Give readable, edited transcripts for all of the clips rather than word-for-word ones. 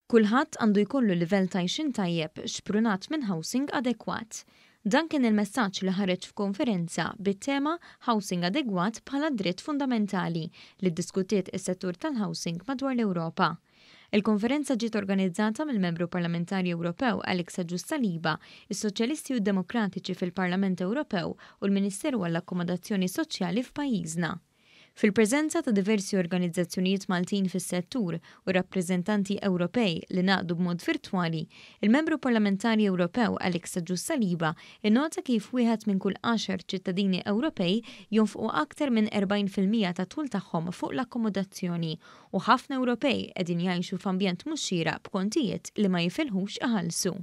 Kulħadd għandu jkollu livell ta' għajxien tajjeb xprunat minn housing adekwat. Dan kien il-messaġġ li ħareġ f'konferenza bit-tema Housing Adegwat bħala dritt fundamentali li ddiskutiet is-settur tal-housing madwar l-Ewropa. Il-konferenza ġiet organizzata mill-Membru Parlamentari Ewropew Alex Agius Saliba, is-Soċjalisti u d-Demokratiċi fil-Parlament Ewropew u l-Ministeru għall-Akkomodazzjoni Soċjali f'pajjiżna. Fil-preżenza ta' diversi organizzazzjonijiet Maltin fis-settur u rappreżentanti Ewropej li ngħaqdu b'mod virtwali, il-Membru Parlamentari Ewropew Alex Agius Saliba nnota kif wieħed minn kull għaxar ċittadini Ewropej jonfqu aktar minn 40% tad-dħul tagħhom fuq l-akkomodazzjoni u ħafna Ewropej qegħdin jgħixu f'ambjent mhux xieraq b'kontijiet li ma jifilħux iħallsu.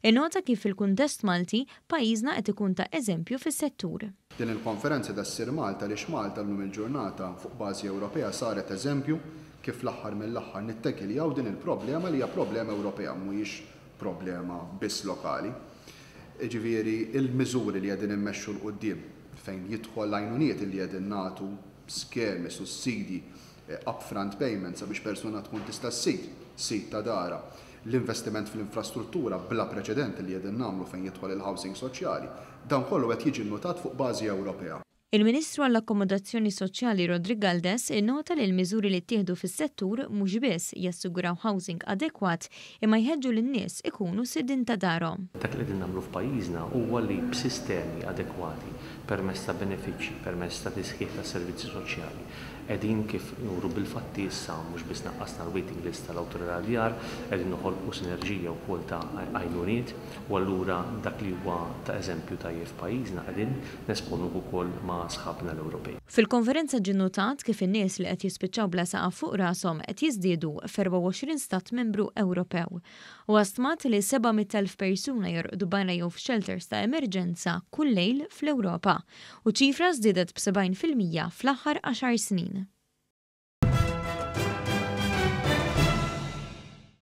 Innota kif fil-kuntest Malti, pajjiżna qed ikun ta' eżempju fis-settur. Din il-konferenza qed ssir Malta għaliex Malta llum il-ġurnata fuq bażi Ewropea saret eżempju kif fl-aħħar mill-aħħar nittekiljaw din il-problema li hija problema Ewropea mhuwiex problema biss lokali. Jiġifieri il-miżuri li qegħdin immexxu 'l quddiem fejn jidħol l-għajnuniet li qegħdin nagħtu, skemi, sussidji, upfront payments sabiex persuna tkun tista' ssir sid ta' darha, l-investiment fl-infrastruttura bla preċedent li qegħdin nagħmlu fejn jidħol il-housing soċjali, dan kollu qed jiġi nnutat fuq bażi Ewropea. Il-Ministru għall-Akkomodazzjoni Soċjali Roderick Galdes innota li l-miżuri li ttieħdu fis-settur mhux biss jassiguraw housing adekwat imma jħeġġu lin-nies ikunu sidien ta' darhom. Dak li qegħdin nagħmlu f'pajjiżna huwa li b'sistemi adekwati permezz ta' benefiċċji, permezz ta' tisħiħ tas-servizzi soċjali, Qegħdin kif nuru bil-fatti issa mhux biss naqqasna l-waiting list tal-Awtorità tad-Djar, qegħdin noħolqu sinerġija wkoll ta' għajnuniet u allura dak li huwa ta' eżempju tajjeb f'pajjiżna qegħdin nesponuh ukoll ma' sħabna l-Ewropej. Fil-konferenza ġie nnutat kif in-nies li qed jispiċċaw bla saqaf fuq rashom qed jiżdiedu f'24 stat membru Ewropew. Huwa stmat li 700,000 persuna jorqdu barra jew f'xelters ta' emerġenza kull lejl fl-Ewropa, u ċ-ċifra żdiedet b'70% fl-aħħar għaxar snin.